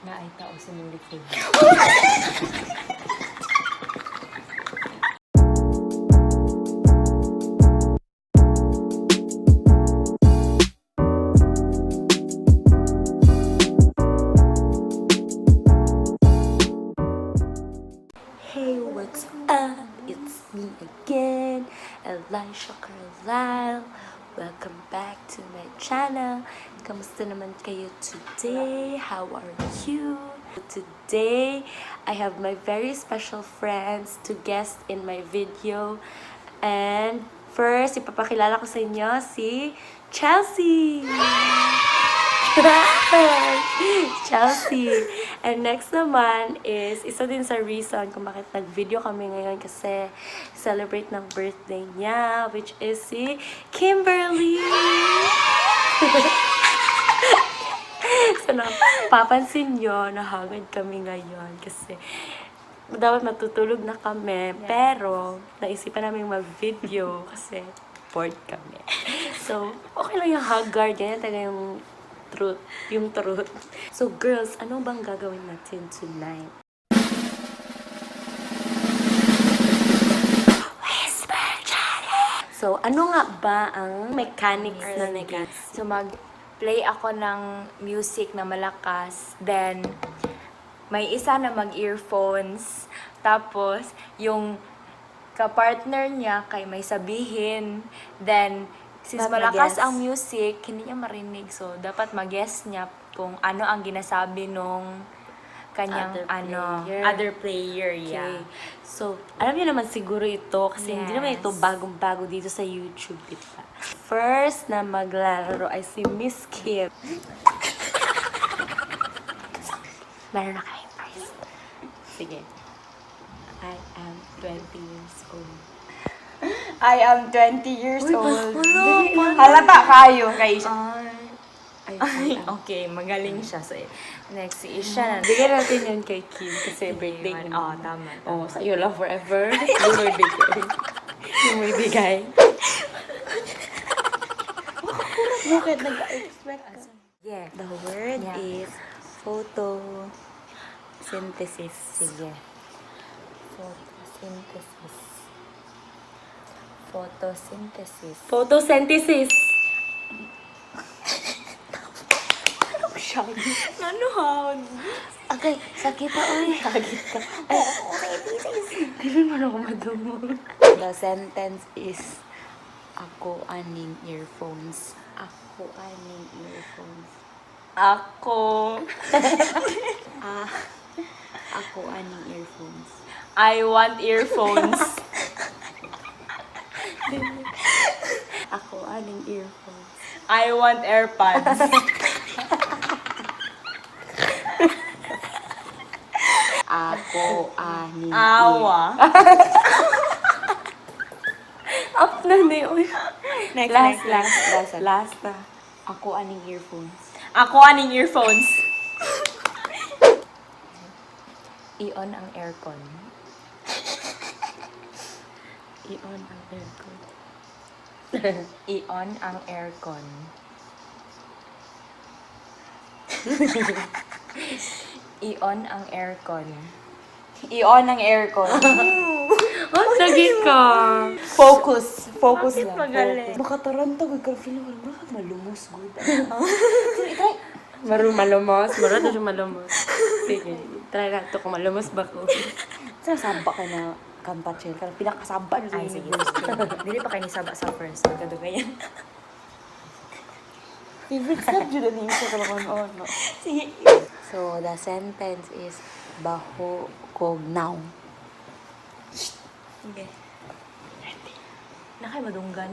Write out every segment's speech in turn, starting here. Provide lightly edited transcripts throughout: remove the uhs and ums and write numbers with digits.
Nga ay tao sa mong likod. Hey, what's up? It's me again, Elisha Carlisle. Welcome back to my channel. Kamusta naman kayo today? How are you? Today, I have my very special friends to guest in my video. And first, ipapakilala ko sa inyo si 𝐶𝐞𝐿𝐶𝐿. 𝐶𝐿𝐶. And next naman is, isa din sa reason kung bakit nag-video kami ngayon kasi celebrate ng birthday niya, which is si Kimberly. So, papansin nyo, nahagad kami ngayon kasi dapat matutulog na kami, pero naisipan namin mag-video kasi bored kami. So, okay lang yung haggard, yan talaga yung truth. So, girls, ano bang gagawin natin tonight? Whisper Challenge! So, ano nga ba ang mechanics na nag-gas? So, mag-play ako ng music na malakas. Then, may isa na mag-earphones. Tapos, yung ka-partner niya kay may sabihin. Then, since malakas ang music, hindi niya marinig. So, dapat mag-guess niya kung ano ang ginasabi nung kanyang other player. Yeah. Okay. So, alam niyo naman siguro ito kasi hindi naman ito Yes. bagong-bago dito sa YouTube, diba? First na maglalaro ay si Miss Kim. Meron na kayo first. Sige. I am 20 years old. I am 20 years old. wala. Halata kayo kay Ay, okay, magaling siya. So, next si Isha. bigyan natin yun kay Kim kasi birthday niya. Oo, tama. Oh, sa'yo lang forever. Yung may bigay. Yung may bigay. Bakit nag-expect ka? Yeah. The word Yeah. is photosynthesis. Sige. Photosynthesis. Photosynthesis. Photosynthesis. Ano ha? Okay, sakit oy. Sakit ka. Ganun man ako madumo. The sentence is, ako aning earphones. Ako aning earphones. Ako. Ako aning earphones. I want earphones. Ako aning earphones. I want AirPods. Ako aning Awa. Up na ni oy. Next. Last na. Ako aning earphones. Ako aning earphones. I-on ang aircon. I-on ang aircon. I-on ang aircon. I-on ang aircon. I-on ang aircon. Oh, sagit ka. Focus lang. Magaling. Makataranta ko ka feeling ko bakit malumos good. Malumos. Mara na siya malumos. Sige. Try na to kung malumos ba ko. Sasaba ka na kampachel ka. Pinakasaba na Ay, sa sige. universe. Dili pa kayo nisaba sa first. Magkadugayan. Favorite subject na niyo sa kalakon. No? Sige. So, the sentence is baho kognaw. Okay. Nakay madunggan.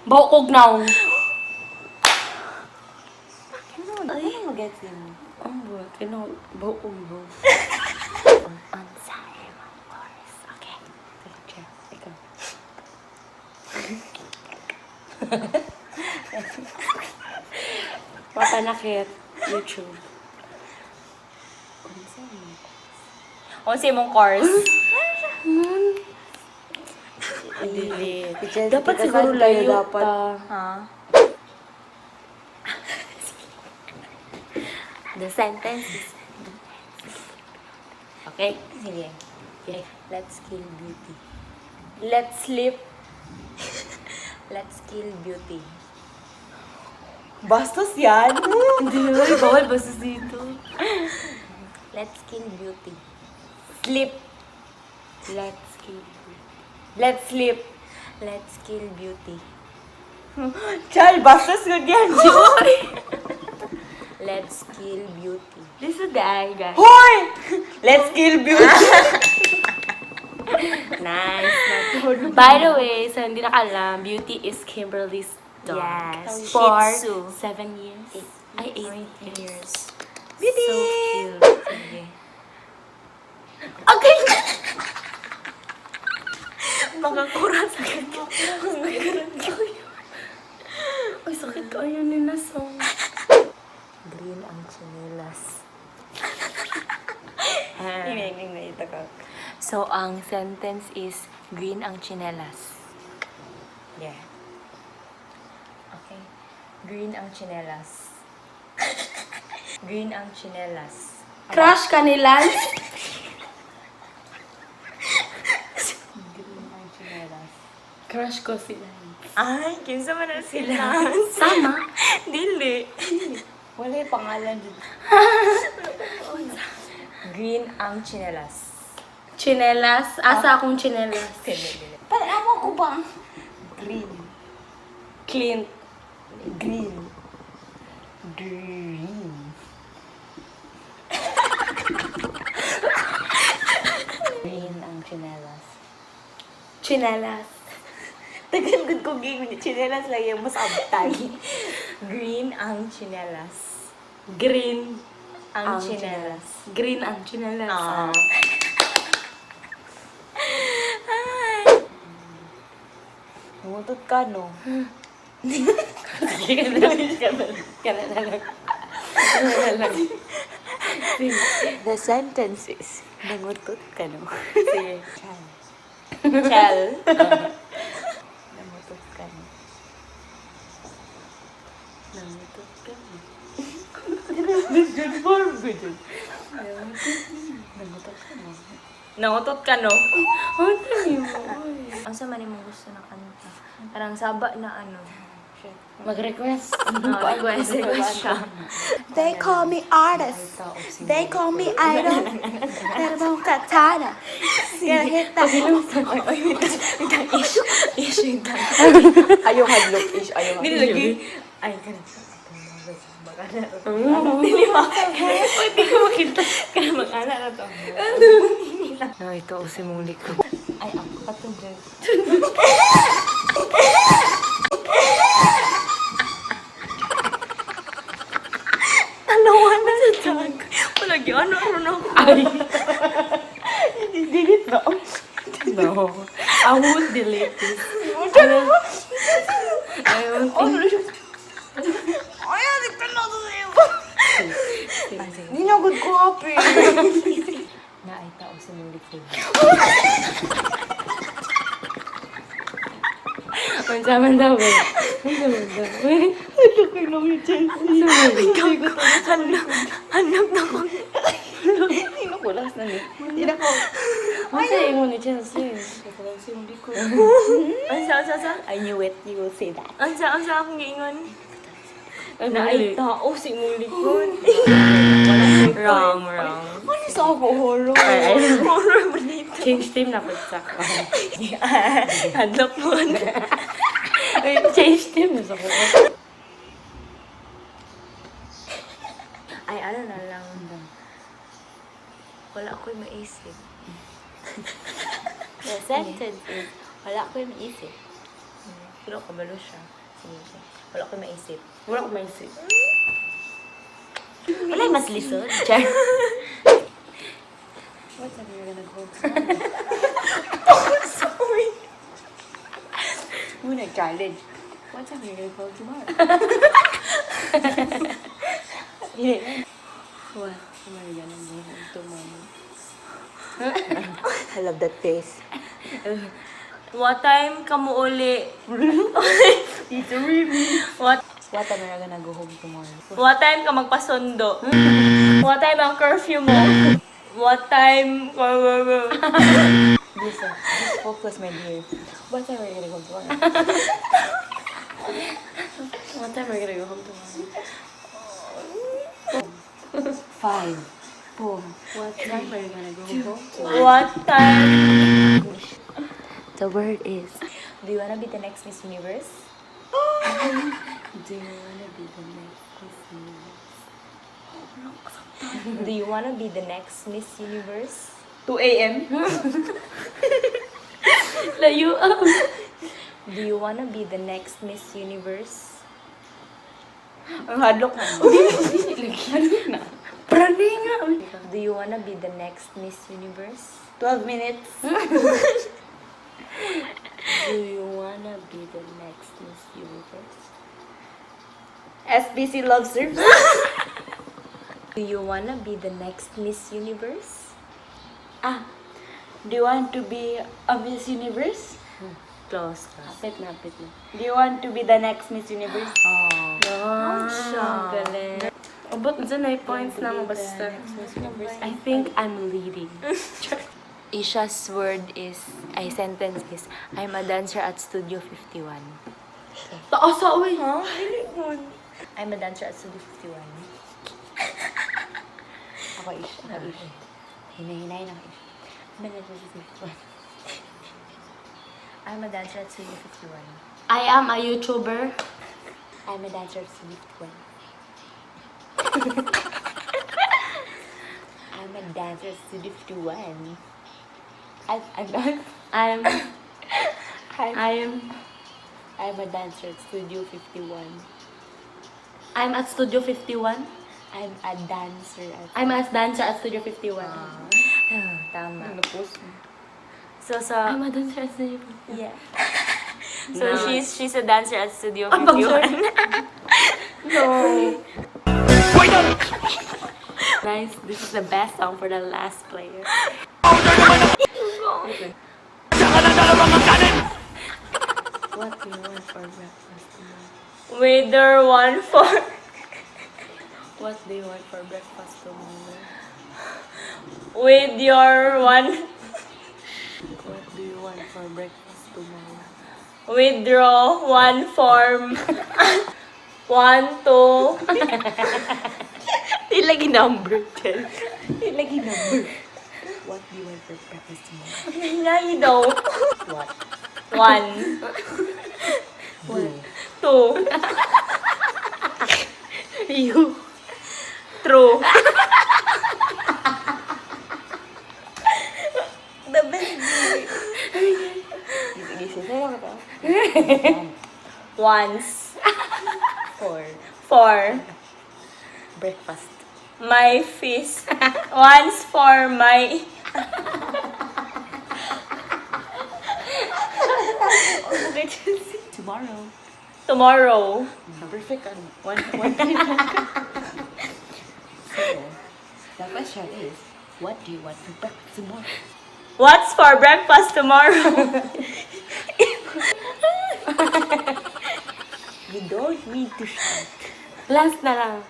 Baho kognaw. Ay, mag-gets yun. Ang buhat. Baho kognaw. I'm sorry, my voice. Okay. Take a chair. Ikaw. Papanakit. YouTube. Unsa imong course? Delete. Dapat siguro layo ta. Ha? The sentence is... Okay? Sige. Okay. Let's kill beauty. Let's sleep. Let's kill beauty. Bastos yan. Hindi naman, bawal basta dito. Let's kill beauty. Sleep. Let's kill beauty. Let's sleep. Let's kill beauty. Chal, bastos ko yan. Let's kill beauty. Listen die, guys. Hoy! Let's kill beauty. Nice. By the way, sa hindi nakaalam, Beauty is Kimberly's dog. Yes. For Shih Tzu. 7 years. 8 years. Beauty. So cute. Sige. Okay. Makakura sa kanya. Ay, sakit ka. Ayun ni Nasong. Green ang chinelas. Hinihiling na ito ka. So, ang sentence is, green ang chinelas. Yeah. Okay. Green ang chinelas. Green ang chinelas. Crush ka ni Lance? Green ang chinelas. Crush ko si Lance. Ay, kinsa man na sila. Sama? Dili. Wala yung pangalan dito. Green ang chinelas. Chinelas? Asa akong chinelas? Dili. Paano ko ba? Green. Clint. Green. Green. Green ang chinelas. Chinelas. Tagal ko game ni chinelas lang yung mas abtag. Green ang chinelas. Green Ang chinelas. Green ang chinelas. Ah. Nangutot ka, no? Sige na lang. Kana na lang. The sentence is, nangutot ka, no? Sige. Chal. Nangutot ka, no? Nangutot ka. Nangutot ka, no? Ang tali mo. Ang sa man mong gusto na kanta. Parang saba na ano. Mag-request. Request siya. They call me artist. They call me idol. Pero mong katana. Gonna hit that. Issue ka. Ayaw hadlok ish. Ayaw Hindi lagi. Ay, ganun. Hindi mo. Hindi ko makita. Kaya mag-ana na to. Ay, ito si mong likod. Ay, ako katugyan. Tanawan na sa tag. Palagi, ano na ako? Ay. Delete na. No. I won't delete this. I won't think. Ay, adik ka na ito sa'yo. Hindi na good copy. Na ay tao sa mong likod. Ang saman daw eh. Ang saman daw eh. Ano kayo lang yung Chelsea? Ikaw ko ito. Hanap na ko. Hindi na ko last na ni. Hindi na ko. Ang sayo mo ni Chelsea. Ito lang sa mong likod. Ansa? I knew it. You will say that. Ansa akong giingon? Ang Na ay mali. tao si mong likod. Wrong. Ano sa ako horror? Ay. Horror mo dito. Change team na pagsak. Hadlok mo na. Change team na sa ko. Ay, ano na lang. Wala ako'y maisip. The sentence is, wala ko yung isip. Pero kabalo siya. Sige. Wala ako'y maisip. Wala ko maisip. Wala mas lisod. Char. What time are you gonna go Sorry. Muna challenge. What time are you gonna go tomorrow? What time are you gonna go home tomorrow? I love that face. What time ka mo uli? It's really. What? What time are you gonna go home tomorrow? What time ka magpasundo? What time ang curfew mo? What time? Listen, just focus, my dear. What time are you gonna go home tomorrow? What time are you gonna go home tomorrow? 5, 4. What time are you gonna go home tomorrow? What time? The word is, Do you wanna be the next Miss Universe? do you wanna be the next Miss Universe? Do you wanna be the next Miss Universe? 2 a.m. Layo ang. Do you wanna be the next Miss Universe? Ang hadlok na. Hadlok na. Prani nga. Do you wanna be the next Miss Universe? 12 minutes. Do you wanna be the next Miss Universe? SBC Love Service. Do you wanna be the next Miss Universe? Do you want to be a Miss Universe? Close. Hapit na. Do you want to be the next Miss Universe? Galing. But dyan ay points na mo basta. I think I'm leading. Isha's word is, sentence is, I'm a dancer at Studio 51. Taas sa uwi. I'm a dancer at Studio 51. Ako, Isha. Hinay na ako, Isha. I'm a dancer at Studio 51. I am a YouTuber. I'm a dancer at Studio 51. I'm a dancer at Studio 51. I'm a dancer at Studio 51. I'm at Studio 51. I'm a dancer at... I'm a dancer at Studio 51. Tama. So, I'm a dancer at Studio 51. Yeah. So she's a dancer at Studio I'm 51. No. Nice. This is the best song for the last player. What do you want for breakfast tomorrow? Waiter 1 for... What do you want for breakfast tomorrow? With your 1... What do you want for breakfast tomorrow? Withdraw 1 form. 1, 2... Di lagi number 10. What do you want for breakfast tomorrow? Hinay daw. What? 1, 2... You. True. The best. Gising sa'yo ka. Once. 4. 4. Breakfast. My feast. Once for my... Tomorrow. Tomorrow. Perfect. One. So, the question is, what do you want for breakfast tomorrow? What's for breakfast tomorrow? You don't need to shout. Last na lang.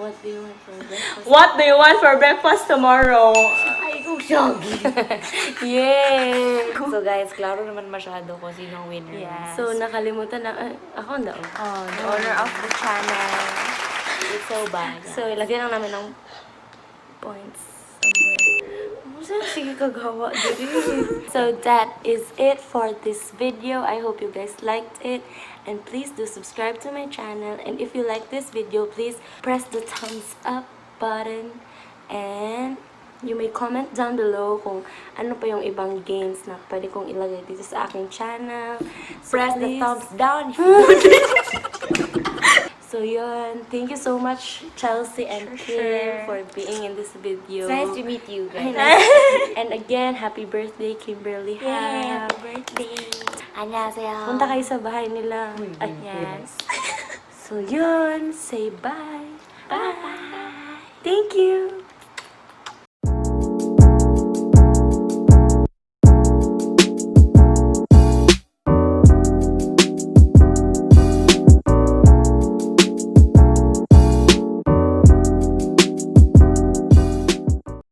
What do you want for breakfast? What do you want for breakfast tomorrow? Ay, go shoggy. Yay! So guys, klaro naman masyado kung sino ang winner. Yes. So nakalimutan na, ako ang daon. Oh, the owner of the channel. It's so bad. So, ilagyan lang namin ng points somewhere. Sige, kagawa. So that is it for this video. I hope you guys liked it. And please do subscribe to my channel. And if you like this video, please press the thumbs up button. And you may comment down below kung ano pa yung ibang games na pwede kong ilagay dito sa aking channel. So Press the please- thumbs down if you want. So yun, thank you so much Chelsea and Kim for being in this video. It's nice to meet you guys. And again, happy birthday Kimberly Yay, Ha. happy birthday. 안녕하세요. Punta kayo sa bahay nila. Ay, Yes. So yun, say bye. Bye. Thank you.